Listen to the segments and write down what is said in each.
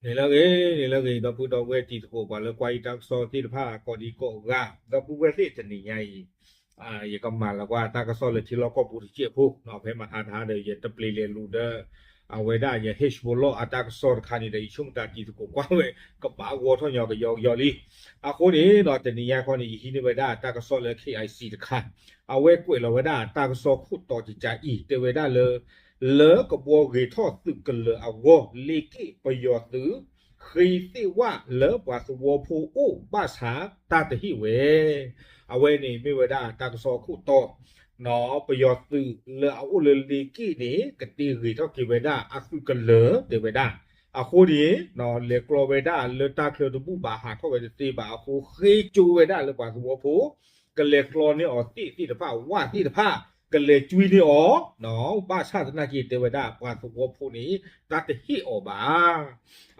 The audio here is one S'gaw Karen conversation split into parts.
န့ၣ်လၢအဂ့ၤ န့ၣ်လၢအဂ့ၤ ဒီပုၢ်ဒီဝဲၢ်တံၤသကိး ပှၤလၢကွၢ်ယတၢ်ကစီၣ်သ့ၣ်တဖၣ် ကိးဒံကိးဂၤ ဒီပုၢ်ဝဲၢ်သ့ၣ်တနံၤညါအံၤ ယကမၤလၢကွၢ်တၢ်ကစီၣ်လၢထံလီၢ်ကီၢ်ပူၤတစဲးဖိ ဖဲမဟါတဟါဒီး ယတပျ့ၤလဲၤလူၤဒီး အဝဲဒၣ်ယ Hezbollah အတၢ်ကစီၣ်တခါန့ၣ်ဒီး ယဆိကမိၣ်တၢ်တံၤသကိးကွၢ်ဝဲ ကဘၣ်ဂီၤထီၣ်ညီကယီကယီလံ. အဃိန့ၣ်ဒီး တနံၤညါခီန့ၣ် ယဟံးန့ၢ်ဝဲဒၣ်တၢ်ကစီၣ်လၢ KIC တခါ အဝဲကွဲးလီၤဝဲဒၣ်တၢ်ကစီၣ်ခိၣ်တီတကးအံၤ တဲဝဲဒၣ်လၢ လၢကဘှီဂ့ၤထီၣ်သုးကလၢၤအဂီၢ် လ့က့ၣ်ပယီၤသုး ဃ့သ့ၣ်ဝၣ်လၢပှၤသဝီဖိအိၣ်ဘၣ်ဆၣ်တၢ်တဟ့ၣ်ဝဲ အဝဲန့ၣ်မ့ၢ်ဝဲဒၣ်တၢ်ကစီၣ်ခိၣ်တီ ပယီၤသုးလၢအအိၣ်လၢလ့က့ၣ်န့ၣ် ကတ့ဂ့ၤထီၣ်က့ၤဝဲဒၣ်အသုးကလၢၤတဲဝဲဒၣ်. အဃိန့ၣ် လဲၤကျီဝဲဒၣ်လၢတၢ်ချၢတဘူၣ်ဘၣ် ဟးထီၣ်ဝဲတသ့ဘၣ်အဃိ ဃ့ကၠိဝဲဒၣ်လၢပှၤသဝီဖိ ကလဲၤကျီန့ၢ်အီၤသ့ၣ်သ့ၣ်တဖၣ် ဝၣ်သ့ၣ်တဖၣ် ကလဲၤကွံန့ၢ်အီၤ ဘၣ်ဆၣ်သနာ်က့တဲဝဲဒၣ်ပှၤသဝီဖိန့ၣ် တၢ်တဟ့ၣ်အီၤဘၣ်.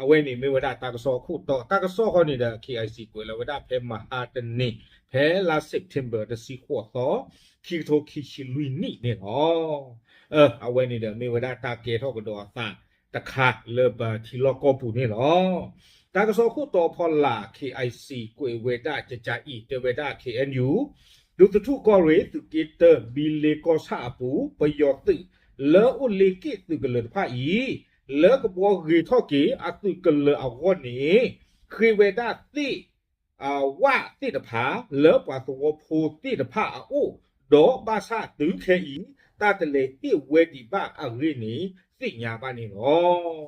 အဝဲန့ၣ်မ့ၢ်ဝဲဒၣ်တၢ်ကစီၣ်ခိၣ်တီ တၢ်ကစီၣ်ဃီန့ၣ်ဒီး KIC ကွဲးလီၤဝဲဒၣ်ဖဲမဟါတနံၤ ဖဲလါ September တဆံဃိးသီ ခံကထိခံဆံလွံၢ်နံၣ်န့ၣ်လီၤ. အဝဲန့ၣ်ဒီးမ့ၢ်ဝဲဒၣ်တၢ်ကဲထီၣ်ကဒီးအသးတခါလၢပထံလီၢ်ကီၢ်ပူၤန့ၣ်လီၤ. တၢ်ကစီၣ်ခိၣ်တီဖီလာ် KIC ကွဲးဝဲဒၣ်ကကးအံၤ တဲဝဲဒၣ် KNU ဒူသထူၣ်ကီၢ်ရ့ၣ် သုးက့တၢ ဘံလ့ကီၢ်ဆၣ်အပူၤ ပယီၤသုး လၢအိၣ်လ့က့ၣ်သုးကလၢၤတဖၣ်အံၤ လၢကဘှီဂ့ၤထီၣ်က့ၤအသုးကလၢၤအဂီၢ်န့ၣ် ဃ့ဝဲဒၣ်သ့ၣ် ဝၣ်သ့ၣ်တဖၣ် လၢပှၤသဝီဖိသ့ၣ်တဖၣ်အအိၣ် ဒီးဘၣ်ဆၣ်တုၤခဲအံၤ တၢ်တလဲၤဟ့ၣ်ဝဲဒံးဘၣ်အဂ့ၢ်န့ၣ် သ့ၣ်ညါဘၣ်န့ၣ်လီၤ.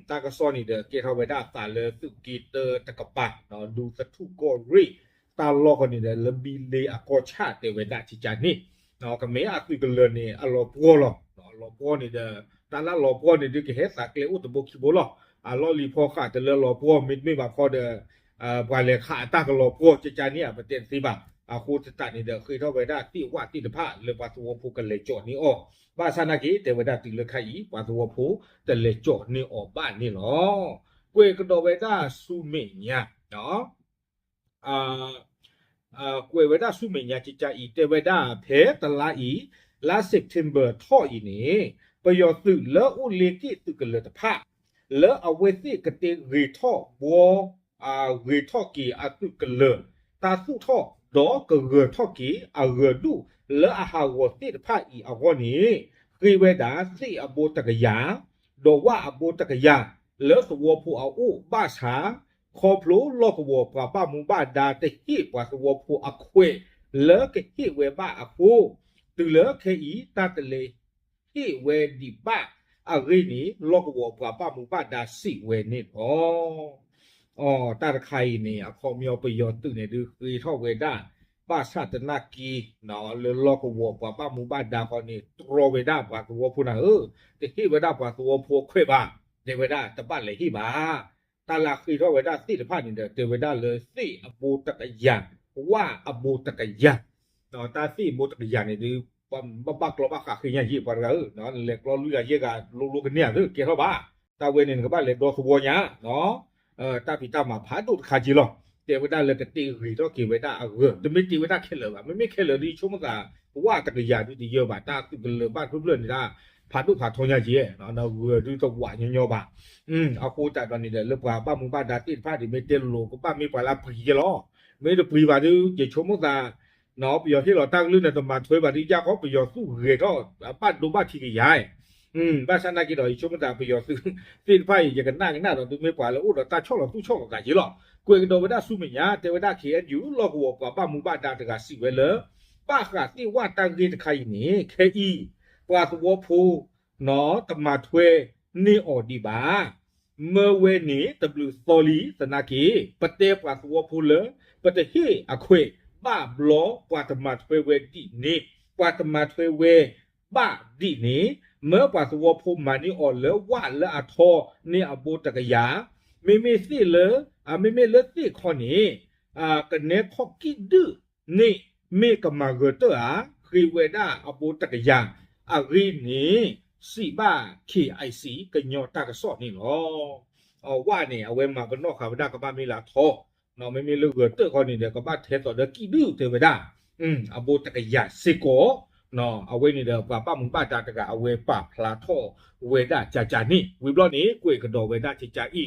တၢ်ကစီၣ်န့ၣ်ဒီး ကဲထီၣ်ဝဲဒၣ်အသးလၢသုးက့တၢတကပၤ ဒူသထူၣ်ကီၢ်ရ့ၣ် တၢ်လီၢ်ဃီန့ၣ်ဒီး လၢဘံလ့အကီၢ်ဆၣ်တဲဝဲဒၣ်ကကးန့ၣ် ကမ့ၢ်အသုးကလၢၤန့ၣ် အလီၤပှီၢ်လီၤ. အလီၤပှီၢ်န့ၣ်ဒီး တၢ်လၢအလီၤပှီၢ်န့ၣ်ဒုးကဟဲသးကျဲအိၣ်တဘိခံဘိလီၤ. အလီၢ်လံၤဖီဃာ်တလၢလီၤပှီၢ် မ့တမ့ၢ်ဘၣ်ခီဒီး ပှၤလဲၤခးအတၢ်ကလီၤပှီၢ်ကကးန့ၣ် ပတဲတသ့ဘၣ်. အဃိသတးန့ၣ်ဒီး ဃ့ထီၣ်ဝဲဒၣ်သ့ၣ်ဝၣ်သ့ၣ်တဖၣ် လၢပှၤသဝီဖိကလဲၤကၠီၣ်န့ၢ်အီၤ ဘၣ်ဆၣ်နာ်က့ တဲဝဲဒၣ်တုၤလၢခါအံၤ ပှၤသဝီဖိတလဲၤကၠီၣ်န့ၢ်အီၤဘၣ်န့ၣ်လီၤ. ကွဲးကဒီးဝဲဒၣ်ဆူမဲာ်ညါ ကွဲးဝဲဒၣ်ဆူမဲာ်ညါကကးအံၤ တဲဝဲဒၣ်ဖဲတလါအံၤ လါ September ထီၣ်အံၤန့ၣ် ပယီၤသုးလၢအိၣ်လ့က့ၣ်သုးကလၢၤတဖၣ် လၢအဝဲသ့ၣ်ကတ့ဂ့ၤထီၣ်ဘှီ ဂ့ၤထီၣ်က့ၤအသုးကလၢၤ တၢ်သူၣ်ထီၣ် ဒီးကဂၢၤထီၣ်က့ၤအဂၢၤဒူၣ် လၢအဟးဂီၤသ့ၣ်တဖၣ်အံၤအဂီၢ်န့ၣ် ဃ့ဝဲဒၣ်သ့ၣ်အဘိတကယၤ ဒီးဝၣ်အဘိတကယၤ လၢသဝီဖိအအိၣ်ဘၣ်ဆၣ် ခီဖျိလီၢ်ကဝီၤပှၤဘၣ်မူဘၣ်ဒါတဟ့ၣ်ပှၤသဝီဖိအခွဲးလၢကဟ့ၣ်ဝဲဘၣ်အဃိ တုၤလၢခဲအံၤ တၢ်တလဲၤဟ့ၣ်ဝဲဒံးဘၣ်အဂ့ၢ်န့ၣ် လီၢ်ကဝီၤပှၤဘၣ်မူဘၣ်ဒါစံးဝဲန့ၣ်လီၤ. တၢ်တခါအံၤန့ၣ် အခီပညီပယီၤသုးန့ၣ်ဒုးဃ့ထီၣ်ဝဲဒၣ် ဘၣ်ဆၣ်သနာ်က့ လၢလီၢ်ကဝီၤပှၤဘၣ်မူဘၣ်ဒါဃီန့ၣ် တြီဝဲဒၣ်ပှၤသဝီဖိနၤဧၢ, တဟ့ၣ်ဝဲဒၣ်ပှၤသဝီဖိအခွဲးဘၣ်, တဲဝဲဒၣ်တဘၣ်လဲၤဟ့ၣ်ဘၣ်. တၢ်လၢဃ့ထီၣ်ဝဲဒၣ်သ့ၣ်တဖၣ်န့ၣ်ဒီး တဲဝဲဒၣ်လၢသ့ၣ်အဘိတကယၤ, ဝၣ်အဘိတကယၤ, တၢ်သ့ၣ်အဘိတကယၤန့ၣ်ဒုး ဘၣ်ဘၣ်ကျီဘၣ်ဃးဃ့ညါယံာ်ပှၤတဂၤဧၢ, လဲၤကျီလွံၢ်ဂၤယဲၢ်ဂၤလိၤလိၤကန့ၢ်ဧါ ကဲထီၣ်ဘၣ်. တၢ်ဝဲန့ၣ် နကဘၣ်လဲၤဒီသဝီညါ တၢ်ဖံးတၢ်မၤဖးဒိၣ်တခါက့လီၤ. တဲဝဲဒၣ်လၢကတ့ဂ့ၤထီၣ်က့ၤဝဲဒၣ်အဂၢၤ, တမ့ၢ်တ့ဝဲဒၣ်ခဲလၢာ်ဘၣ်, မ့မ့ၢ်ခဲလၢာ်ဒုးယဆိကမိၣ်သး ဝၣ်တကယၤဒုးတယၢဘၣ်, တၢ်သုးကလၢၤဘၣ်ဖျၢၣ်ဖျၢၣ်န့ၣ်ဒၣ် ဖးဒိၣ်ဖးထီညါက့, ဂၢၤဒုးတဝးညီညီဘၣ်. အဃိသတးဒီးန့ၣ်ဒီး လၢပှၤဘၣ်မူဘၣ်ဒါသ့ၣ်တဖၣ်ဒ်မ့ၢ်တဲလိၤလိၤ ကဘၣ်မ့ၢ်ပှၤလၢအပှံၤယဲလီၤ. မ့ၢ်တပှံၤဘၣ်ဒုး ယဆိကမိၣ်သး ပယီၤဟ့ၣ်လီၤတၢ်ကလုၢ်န့ၣ် တမၤထွဲဘၣ်ဒုး ယၢ်ခီပယီၤသူၣ်ဂဲၤထီၣ် ဘၣ်ဒိဘၣ်ထံးကယၤ. ဘၣ်ဆၣ်နာ်က့ဒီး ယဆိကမိၣ်သးပယီၤသုးသ့ၣ်တဖၣ်အံၤ ယကနၣ်ကနၣ်ဒီး ဒုးမ့ၢ်ပှၤလၢအိၣ်ဒီးတၢ်ဆီၣ်လီၤသူၣ်ဆီၣ်လီၤသးက့လီၤ. ကွဲးကဒီးဝဲဒၣ်ဆူမဲာ်ညါ တဲဝဲဒၣ် ခ့ၣ်အဲၣ်ယူၣ် လီၢ်ကဝီၤပှၤဘၣ်မူဘၣ်ဒါတဂၤစံးဝဲလၢ ဘၣ်ဃးသ့ၣ်ဝၣ်တၢ်ဂ့ၢ်တခါအံၤန့ၣ် ခဲအံၤ ပှၤသဝီဖိ တမၤထွဲန့ၢ်အီၤဒံးဘၣ်. မၢဝဲန့ၣ်တဘျုးသီလံသနာ်က့ ပတဲပှၤသဝီဖိလၢ ပတဟ့ၣ်အခွဲးဘၣ်ဘျီ ပှၤတမၤထွဲဝဲဒ်န့ၣ်, ပှၤတမၤထွဲဝဲဘၣ်ဒ်န့ၣ်, မၢပှၤသဝီဖိမၤန့ၢ်အီၤလၢဝၣ်လၢအထီန့ၢ်အဘိတကယၤ, မ့မ့ၢ်သ့ၣ်လၢ မ့မ့ၢ်လၢသ့ၣ်ခီန့ၣ် ကနဲခီၣ်ကံၣ်ဒုၣ်န့ၣ် မ့ၢ်ကမၤဂၢၤတၢၣ်ဧါ, ဃ့ဝဲဒၣ်အဘိတကယၤအဂ့ၢ်န့ၣ် စံးဘၣ် ခ့ၣ်အဲၣ်ယူၣ် ကညီတၢ်ကစီၣ်န့ၣ်လီၤ. ဝၣ်န့ၣ် အဝဲမၤပနီၣ်ဃာ်ဝဲဒၣ်ကဘၣ်မ့ၢ်လၢအထီ, မ့မ့ၢ်လၢဂၢၤတၢၣ်ခီန့ၣ်ဒီး ကဘၣ်ထဲသိးဒီးကံၣ်ဒုၣ်တဲဝဲဒၣ် အဘိတကယၤစ့ၢ်ကီး. အဝဲန့ၣ်ဒီး ပှၤဘၣ်မူဘၣ်ဒါတဂၤ အဝဲပာ်ဖျါထီၣ်ဝဲဒၣ်ကကန့ၣ် ဝံၤဘျီန့ၣ် ကွဲးကဒီးဝဲဒၣ်ကကအံၤ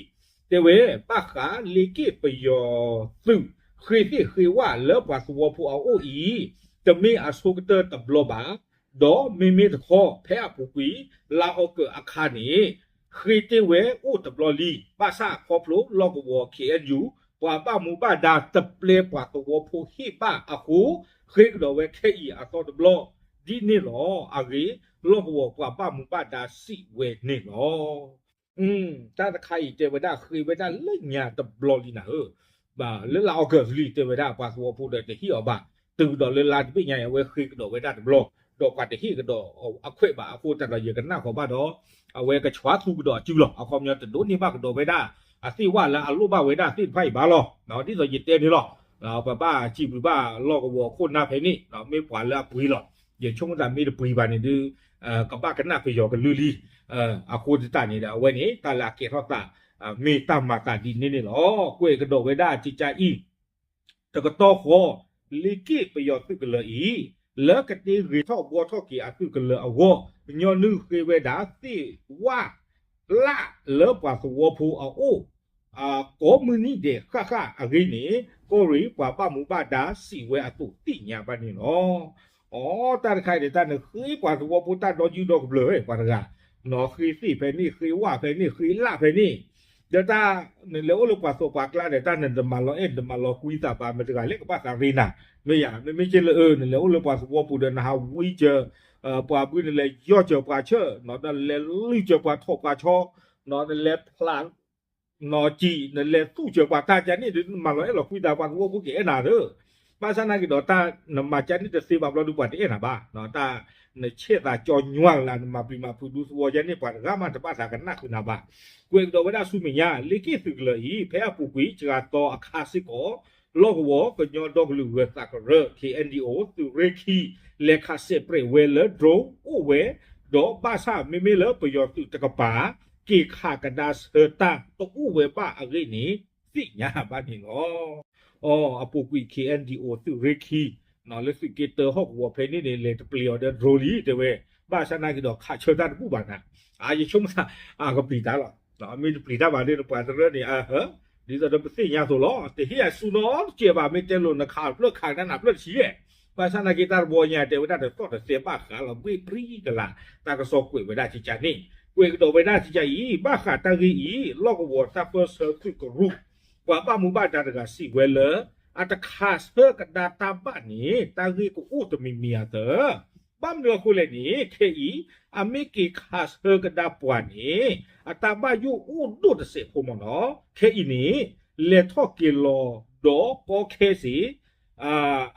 တဲဝဲ ဘၣ်ဃးလ့က့ၣ်ပယီၤသုး ဃ့သ့ၣ်ဃ့ဝၣ်လၢပှၤသဝီဖိအအိၣ်အံၤ တမ့ၢ်အဆိကတၢၢ်တဘျီဘၣ်, ဒီးမ့မ့ၢ်တခီ ဖဲအပူၤကွံာ် လါအီကူးအခါန့ၣ် ဃ့တ့ၢ်ဝဲအိၣ်တဘျီလံ. ဘၣ်ဆၣ်ခီဖျိလီၢ်ကဝီၤ ခ့ၣ်အဲၣ်ယူၣ် ပှၤဘၣ်မူဘၣ်ဒါတပျဲပှၤသဝီဖိဟ့ၣ်ဘၣ်အဃိ ဃ့ကဒီးဝဲခဲအံၤအသီတဘျီဒ်န့ၣ်လီၤ. အဂ့ၢ် လီၢ်ကဝီၤပှၤဘၣ်မူဘၣ်ဒါစံးဝဲန့ၣ်လီၤ. တၢ်တခါအံၤတဲဝဲဒၣ်ဃ့ဝဲဒၣ်လၢညါတဘျီလံနၤဧၢ, လၢလါအီကူးလံ တဲဝဲဒၣ်ပှၤသဝီဖိဒီးတဟ့ၣ်အီၤဘၣ်, တုၤကဒီးလၢလါတဘ့ၣ်ညါအံၤ အဝဲဃ့ကဒီးဝဲဒၣ်တဘျီ, ဒီးပှၤတဟ့ၣ်ကဒီးအခွဲးဘၣ်အဃိ တၢ်ဒီးယကနၣ်ဃီၤဘၣ်ဒီး အဝဲကဆှါသူကဒီးအစုလီၤ. အခီပညီတဒိးန့ၢ်ဘၣ်ကဒီးဝဲဒၣ် အသ့ၣ်ဝၣ်လၢအလိၣ်ဘၣ်ဝဲဒၣ်သ့ၣ်တဖၣ်အံၤဘၣ်လီၤ. ဒ်သိးယတဲန့ၣ်လီၤ. ပဘၣ်စံးဘျုးဘၣ်လီၢ်ကဝီၤခိၣ်နၢ်ဖဲန့ၣ် မ့ၢ်ပှၤလၢအပှ့ၤလီၤ. ယဆိကမိၣ်သးမ့ၢ်တပှ့ၤဘၣ်န့ၣ်ဒုး ကဘၣ်ကနၣ်ပယီၤကလုၢ်လံ. အဃိသတးန့ၣ်ဒီး အဝဲန့ၣ် တၢ်လၢအကဲထီၣ်သး မ့ၢ်တၢ်မၤသးဒ်န့ၣ်န့ၣ်လီၤ. ကွဲးကဒီးဝဲဒၣ်ကကါအံၤ တကတီၢ်ဃီ လ့က့ၣ်ပယီၤသုးကလၢၤအံၤ လၢကတ့ဂ့ၤထီၣ်ဘှီထီၣ်က့ၤအသုးကလၢၤအဂီၢ် ညီနုၢ်ဃ့ဝဲဒၣ်သ့ၣ်ဝၣ်လၢပှၤသဝီဖိအအိၣ် ကိးမုၢ်နံၣ်ဒဲးဃၣ်ဃၣ်အဂ့ၢ်န့ၣ် ကီၢ်ရ့ၣ်ပှၤဘၣ်မူဘၣ်ဒါစံးဝဲအသိးသ့ၣ်ညါဘၣ်န့ၣ်လီၤ. အိ တၢ်တခါအံၤန့ၣ် တၢ်နဃ့ပှၤသဝီဖိတၢ်ဒီယုၢ်ဒီကဘျၢၤဝဲ ပှၤတဂၤ နီၢ်ဃ့သ့ၣ်ဖဲန့ၣ် ဃ့ဝၣ်ဖဲန့ၣ် ဃ့လၣ်ဖဲန့ၣ် ဒီးတၢ်နလဲၤအိၣ်လၢပှၤသိးပှၤကျါဒီး တၢ်နတမၤလီၤအဲၣ် နတမၤလီၤကွံသးဘၣ် မတၤတဂၤလဲၣ်ကဘၣ်သးရ့နၤ မ့ၢ်ယၤ မ့မ့ၢ်က့လၢအၢ နလဲၤအိၣ်လၢပှၤသဝီပူၤဒီး နဟးဝံကၢၤ ပှၤဘု နလဲၤယီၢ်စၢၤပှၤဆၢၣ် နလဲၤလုၢ်စၢၤပှၤထိၣ်ပှၤဆီ နလဲၤဖျး နီၢ်ကံၣ် နလဲၤသူၣ်စၢၤပှၤတၢ်ကါန့ၣ်ဒီး နမၤလီၤအဲၣ်လီၤကွံသး ပှၤသဝီဖိကအဲၣ်နၤသၢ ဘၣ်ဆၣ်နာ်က့ၤဒီးတၢ်နမၤကါန့ၣ်တသ့ဘၣ်ဘျီဒုး ပှၤတအဲၣ်နၤဘၣ် တၢ်နဆဲးသးကၠီညွၤကလး နမၤပျံၤမၤဖုးဒူသဝီယါန့ၣ် ပှၤတဂၤမးတဘၣ်သးကနၣ်ဃုာ်နၤဘၣ်. ကွဲးကဒီးဝဲဒၣ်ဆူမဲာ်ညါ လ့က့ၣ်သုးကလၢၤအံၤ ဖဲအပူၤကွံာ် စှၤသီအခါစ့ၢ်ကီး လီၢ်ကဝီၤကညီဒီကလုာ်ဂၢၤသးကရၢ ခ့ၣ်အဲၣ်ယူၣ် သုးရ့ၣ်ခံ လဲၤခးစဲးပြဲးဝဲလၢ drone အိၣ်ဝဲဒီး ဘၣ်ဆၣ်မ့မ့ၢ်လၢပယီၤသုးတကပၤ က့ၤခးကဒါဆၢတၢ်တအိၣ်ဝဲဘၣ်အဂ့ၢ်န့ၣ် သ့ၣ်ညါဘၣ်န့ၣ်လီၤ. အပူၤကွံာ် ခ့ၣ်အဲၣ်ယူၣ် သုးရ့ၣ်ခံ လၢသုးက့တၢဟီၣ်ကဝီၤဖဲန့ၣ်န့ၣ် လဲၤတပျံၤအီၤဒီး drone လံ တဲဝဲ ဘၣ်ဆၣ်နာ်က့ၤဒီးခးဆၢတၢ်တဘူၣ်ဘၣ်နၤ အယဆိကမိၣ်သး အကပျံၤတၢ်လီၤ. မ့ၢ်တပျံၤတၢ်ဘၣ်ဒီး ပှၤတရၢန့ၣ် အဟၢ ဒ်သိးဒီးပသ့ၣ်ညါသိးလီၤ တဟ့ၣ်အစုနီတစဲးဘၣ် မ့ၢ်တဲလိာ်နခးဖျၢၣ်ခးကဒါနၤဖျၢၣ်တဆံ ဘၣ်ဆၣ်နာ်က့ၤတၢ်တဘီညါ တဲဝဲဒၣ်တသီၣ်တသဲဘၣ်ဃးလီၤ ဘှ့ၣ်ပြံကလး တၢ်ကစီၣ်ကွဲးဝဲဒၣ်ကကါန့ၣ် ကွဲးကဒီးဝဲဒၣ်ကကါအံၤ ဘၣ်ဃးတၢ်ဂ့ၢ်အံၤ လီၢ်ကဝီၤတၢ်ပၢၢ်ဆၢသုးကရူၢ် ပှၤဘၣ်မူဘၣ်ဒါတဂၤစံးဝဲလၢ အတခးဆၢကဒါတၢ်ဘၣ်န့ၣ် တၢ်ဂ့ၢ်ကအိၣ်တမံၤမံၤအသး ဘၣ်မနုၤအဃိလဲၣ်န့ၣ် ခဲအံၤ အမ့ၢ်က့ၤခးဆၢကဒါပှၤန့ၣ် အတၢ်ဘၣ်ယိၣ်အိၣ်ဒိၣ်တစဲးဖိမ့ၢ်နီၤ ခဲအံၤန့ၣ် လဲၤထီၣ်က့ၤလီၤဒီးကီခဲစ့ၢ်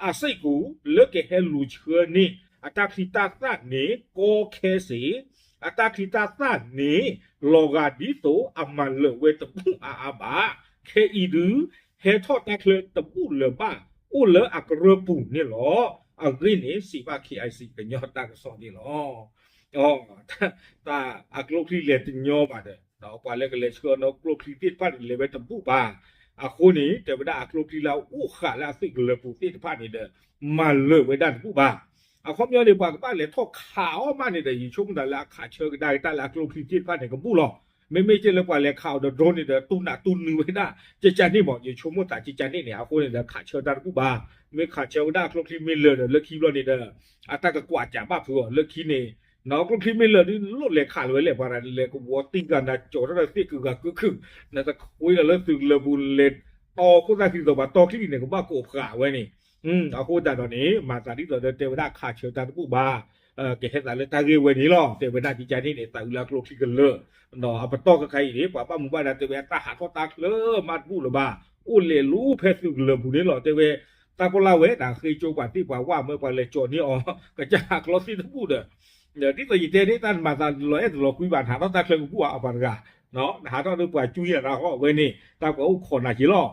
အစ့ၢ်ကီး လၢကဟဲလူၤဆှၢန့ၢ် အတၢ်ချံတၢ်သၣ်န့ၣ် ကီခဲစ့ၢ် အတၢ်ချံတၢ်သၣ်န့ၣ် လီၤဂာ်ဒ်သိးအမၤလၢာ်ဝဲတဘူၣ်အါအါဘၣ်. ခဲအံၤဒုး ဟဲထီၣ်တၢ်ချၢတဘူၣ်လၢၤဘၣ် အိၣ်လၢအကရၢၢ်ပူၤန့ၣ်လီၤ. အဂ့ၢ်န့ၣ် စံးဘၣ် ခ့ၣ်အဲၣ်စံၣ် ကညီတၢ်ကစီၣ်န့ၣ်လီၤ. တၢ်အကျိချံလဲၤတညီဘၣ်ဒီး ပှၤလၢကလဲၤဆှၢနီၢ်ကျိချံသ့ၣ်တဖၣ်န့ၣ် လဲၤဝဲတဘူၣ်ဘၣ်. အဃိန့ၣ် တဲဝဲဒၣ်အကျိချံလၢအအိၣ်ဃာ်လၢအသုးကလၢၤပူၤသ့ၣ်တဖၣ်န့ၣ်ဒီး မၤလၢာ်ဝဲဒၣ်တဘူၣ်ဘၣ်. အခီပညီန့ၣ် ပှၤကဘၣ်လဲၤထီၣ်ခးအီၤမးန့ၣ်ဒီး ယဆိကမိၣ်သးလၢအခးဆၢကဒါက့ၤတၢ်လၢအကျိချံသ့ၣ်တဖၣ်န့ၣ် ကဘူၣ်လီၤ. မ့မ့ၢ်က့လၢပှၤလဲၤခးအီၤဒီး drone န့ၣ်ဒီး တူၢ်နးတူၢ်နုာ်ဝဲဒၣ် ကကါန့ၣ်မး ယဆိကမိၣ်သးကကါန့ၣ်န့ၣ် အဃိန့ၣ်ဒီး ခးဆၢတၢ်တဘူၣ်ဘၣ်. မ့ၢ်ခးဆၢဝဲဒၣ်အကျိချံမ့ၢ်လၢာ်ဒီး လၢခံဘျီန့ၣ်ဒီး အတၢ်ကကွၢ်စးဘၣ်ဖုးအီၤ လၢခံန့ၣ် နီၢ်ကျိချံမ့ၢ်လၢာ်ဒုး လိၣ်လဲၤခးလီၤဝဲလဲၣ် ပှၤတဂၤလဲၤကဝီၤတံၢ်ဂၤနၤ ကၠီၤထီၣ်ဒီးသ့ၣ်ကုၤဂၤကုၤခုၣ် နတခွ့လီၤလၢသုးကလၢၤပူၤလဲၤတီခိၣ်သၣ်ခံသိးပှၤတီချံန့ၣ် ကဘၣ်ကိးဖျးဝဲန့ၣ် အဃိသတးဒီးန့ၣ် မၤသးဒ်သိးဒီးတဲဝဲဒၣ်ခးဆၢတၢ်တဘူၣ်ဘၣ် ကဟဲသးလၢတၢ်ဂ့ၢ်ဝဲန့ၣ်လီၤ. တဲဝဲဒၣ်ကကါန့ၣ်န့ၣ် သးအုးလၢအကျိချံကလၢာ် အပတီၢ်ခဲခါအံၤန့ၣ် ပှၤဘၣ်မူဘၣ်ဒါတဲဝဲအတၢ်ဟးထီၣ်တၢ်ချၢမးတဘူၣ်လၢၤဘၣ်. အိၣ်လဲၤလူၤဖဲသုးကလၢၤပူၤန့ၣ်လီၤ. တဲဝဲ တၢ်ပီၣ်လၢ်ဝဲ တၢ်ဃ့ကၠိပှၤသ့ၣ်ပှၤဝၣ်မၢပှၤလဲၤကၠီၤန့ၢ်အီၤ ကစၢ်ဟးကျီသ့ၣ်တဘူၣ်ဒီး ဒ်သိးယတဲန့ၣ် တၢ်နမၤသးလီၤအဲၣ်တလီၤကွံဘၣ် နဟးထီၣ်တၢ်ချၢကဘူၣ်အါအါပှၤတဂၤ နဟးထီၣ်ဒီးပှၤကၠူယၤနၤဃီဝဲန့ၣ် တၢ်ပှၤအိၣ်ခိးနၤက့ၤလီၤ.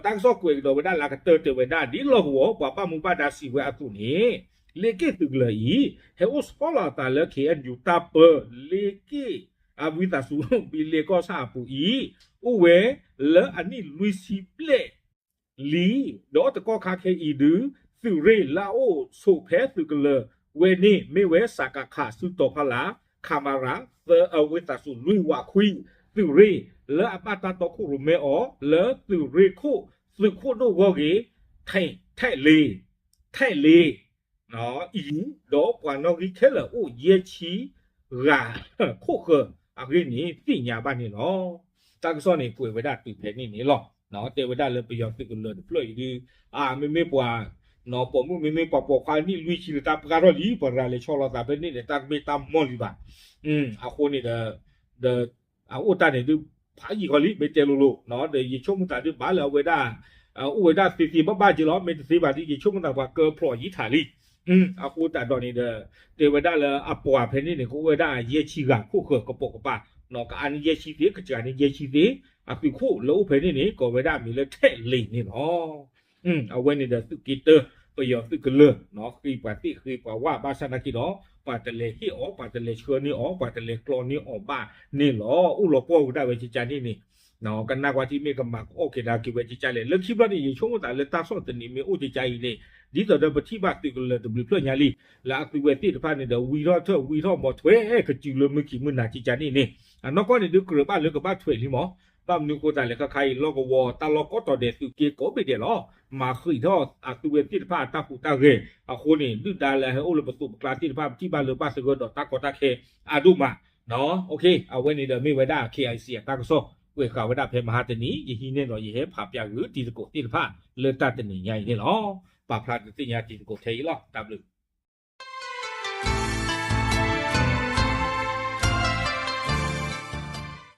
တၢ်ကစီၣ်ကွဲးကဒီးဝဲဒၣ်လၢအကတၢၢ်တဲဝဲဒၣ် ဒ်လီၢ်ကဝီၤပှၤဘၣ်မူဘၣ်ဒါစံးဝဲအသိးန့ၣ် လ့က့ၣ်သုးကလၢၤအံၤ ဟဲအိၣ်ဆီလီၤအသးလၢ ခ့ၣ်အဲၣ်ယူၣ် တၢ်ပၢ လ့က့ၣ် အဝံသးစူၤ ဘံလ့ကီၢ်ဆၣ်အပူၤအံၤ အိၣ်ဝဲလၢအနံၣ်လွံၢ်ဆံဘျဲၣ် လံ, ဒီးတကီၢ်ခါခဲအံၤဒုး သုးရ့ၣ်လၢအအိၣ်ဆိးဖဲသုးကလၢၤဝဲန့ၣ် မ့ၢ်ဝဲ စကခ စုတီၤဖီလာ် ခမရ သၢ အဝံသးစူၤ လွံၢ်ဝးခွံ သုးရ့ၣ် လၢအဘၣ်တၢ်တီခိၣ်ရိၣ်မဲအီၤ လၢသုးရ့ၣ်ခိၣ် သုးခိၣ်ဒိၣ်ဂီၢ်ဂ့ၤ ထဲးလ့ၤ ထဲးလ့ၤ အံၤ ဒီးပှၤနီၣ်ဂံၢ်ခဲလၢာ်အိၣ်ယဲၢ်ဆံဂၤခိၣ်ဃၢၤအဂ့ၢ်န့ၣ် သ့ၣ်ညါဘၣ်န့ၣ်လီၤ. တၢ်ကစီၣ်န့ၣ် ကွဲးဝဲဒၣ်တုၤဖဲန့ၣ်န့ၣ်လီၤ. တဲဝဲဒၣ်လၢပယီၤသုးကလၢၤတဖျၢၣ်အံၤဒုး အမ့မ့ၢ်ပှၤ ပိာ်မုၣ်မ့မ့ၢ်ပှၤပိာ်ခွါနံၣ်လွံၢ်ဆံလၢတၢ်ပှၢ်ထီၣ်လံ ပှၤရၤလဲၤဆီလီၤသးဖဲန့ၣ်န့ၣ် တၢ်တမ့ၢ်တၢ်မီၢ်လံဘၣ်. အဃိန့ၣ်ဒီး ဒီး အအိၣ်တၢ်န့ၣ်ဒုး ဖးယံာ်ဃီလံ မ့ၢ်တဲလိၤလိၤ ဒီးယဆိကမိၣ်သးဒုးဘၣ်လၢအဝဲဒၣ် အိၣ်ဝဲဒၣ်သ့သ့ဘၣ်ဘၣ်က့လီၤ. မ့ၢ်တသ့ဘၣ်ဒုး ယဆိကမိၣ်သးပှၤကၢဖျိးယံာ်ထးလံ. အဃိသတးဒီးန့ၣ်ဒီး တဲဝဲဒၣ်လၢအပှၤဖဲန့ၣ်န့ၣ် ကအိၣ်ဝဲဒၣ်ယဲၢ်ဆံဂၤခိၣ်ဃၢၤကပိာ်ကပၤ, ကအါန့ၢ်ယဲၢ်ဆံသ့ ကစှၤန့ၢ်ယဲၢ်ဆံသ့, အသုးခိၣ်လၢအိၣ်ဖဲန့ၣ်န့ၣ် ကိးဝဲဒၣ်အမံၤလၢထဲးလ့ၤန့ၣ်လီၤ. အဝဲန့ၣ်ဒီးသုးက့တၢ ပယီၤသုးကလၢၤ ဃ့ပှၤသ့ၣ်ဃ့ပှၤဝၣ်ဘၣ်ဆၣ်နာ်က့ဒီး ပှၤတလဲၤဟ့ၣ်အီၤ ပှၤတလဲၤဆှၢန့ၢ်အီၤ ပှၤတလဲၤကျီန့ၢ်အီၤဘၣ်န့ၣ်လီၤ. အိၣ်လီၤပှီၢ်ဝဲဒၣ်ဝဲကကါန့ၣ်န့ၣ် ကနၣ်ကွၢ်ထံမ့ၢ်ကမၤကအီၣ်က့ၤဒၣ်က့ၤဝဲကကါလဲၣ်. လၢခံဘျီန့ၣ် ယဆိကမိၣ်သးလၢတၢ်ဆီၣ်သနံးမ့ၢ်အိၣ်ကကါအံၤန့ၣ် ဒ်သိးဒီးပထံၣ်ဘၣ်သုးကလၢၤတဘျုးဖျၢၣ်ညါလံ လၢအသုဝဲသ့ၣ်တဖၣ်န့ၣ်ဒီး ဝံထီၣ်ထၢၣ်ဝံထီၣ်မီၤထွဲကစုၤလၢမုၢ်ခံမုၢ်နၤကကါန့ၣ်န့ၣ် အနီၢ်ကီၢ်န့ၣ်ဒုးကြၢးဘၣ်လၢကဘၣ်ထွဲးလံမီၢ်. ဘၣ်မနုၤအဃိသတးလဲၣ် ခဲခါအံၤ လီၢ်ကဝီၤတၢ်လီၢ်ကိးတီၤဒဲးသုးက့ကိးဘ့ၣ်ဒဲးလီၤ. မၤဃံးထီၣ်အသုဝဲသ့ၣ်တဖၣ်အတၢ်ဟူးတၢ်ဂဲၤအဃိန့ၣ် ဒုၣ်ဒါလၢအဟဲအိၣ်လၢပသိးပကျါသ့ၣ်တဖၣ် ပထံၣ်ဘၣ်လၢဘၣ်သဂၢၢ်ဒီးတၢ်ကီတၢ်ခဲအါဒိၣ်မး အဝဲန့ၣ်ဒီးမ့ၢ်ဝဲဒၣ် K I C အတၢ်ကစီၣ် ကွဲးဃာ်ဝဲဒၣ်ဖဲမဟါတနံၤ ယဟံးန့ၢ်ဒီးယဟဲဖးပၠးဂုာ်တံၤသကိးသ့ၣ်တဖၣ်လၢတၢ်တနံၤညါအံၤန့ၣ်လီၤ. ပာ်ဖျါဒုးသ့ၣ်ညါတံၤသကိးထဲအံၤလီၤ. တၢ်ဘျုး